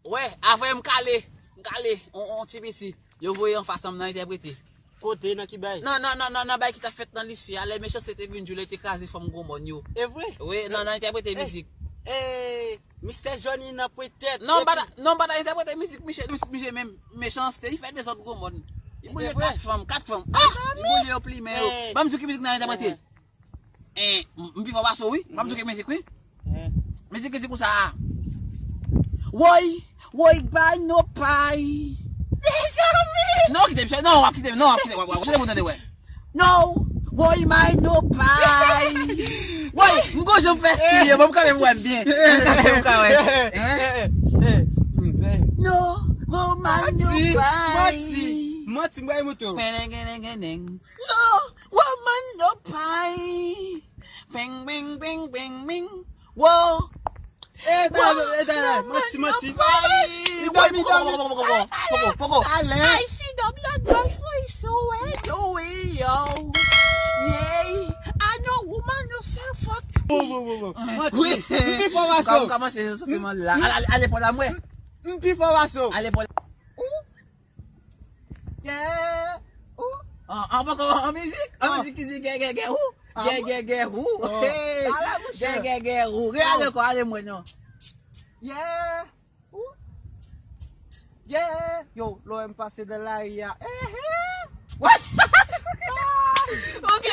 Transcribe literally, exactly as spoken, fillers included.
Wè, avè m kale, m kale, on, on ti piti. Yo voye anfas an m nan entèprete. Kote, nan ki bay? Nan, nan, nan, nan, nan bay ki t ap fèt nan lise a, lè Mechanste te vin di w lè te kraze fanm Gwo Mòn yo. E vre? Wi, nan, nan entèprete mizik. E, Mistè Johnny nan pwetèt. Non, m pa ta, non, m pa ta entèprete mizik Michel, Mich- Michel menm Mechanste, li fè dezòd Gwo Mòn. Li boule kat fanm, kat fanm. Ah! Li boule yo plimen yo. Ban m di w ki mizik nan entèprete. Eh, m pi fò pase w, wi. M ap di w ki mizik, wi. Mizik ki di konsa a. Woy, woy, bay no pay. Mezanmi! Non, kite m, non, w ap kite m, non, w ap kite m, w ap kite m, w ap kite m, w ap kite m. No, woy, may no pay. Woy, m gon jan m fè stil yo, bon, m kanpe pou wè m byen. M kanpe pou ka wè. Hein? No, woy, may no pay. Manti, manti, m bay moto. Penengenengeneng. No, woman no pay. Peng, peng, peng, peng, peng. Wo. E, talè, e, talè, manti, manti. Poko, poko, poko. Talè. I see the blood ball for you, so where do we yo? Yeah, I know woman no sell fuck. Wo, wo, wo, wo. Manti. M pi fò pase w. Kòm kòmanse santiman la. Ale, ale, ale pou la mwen. M pi fò pase w. Ale pou la. Yeah. Ou. An, an, poko, an mizik, an mizik ki di gè, gè, gè, ou. Gè, gè, gè, ou. Hey. Ala, mouche. Gè, gè, gè, ou. Gè, ale ankò, ale mwen non. Yeah. Ou. Yeah. Yo, lò m pase nan lari a. Eh, eh. What? Ok.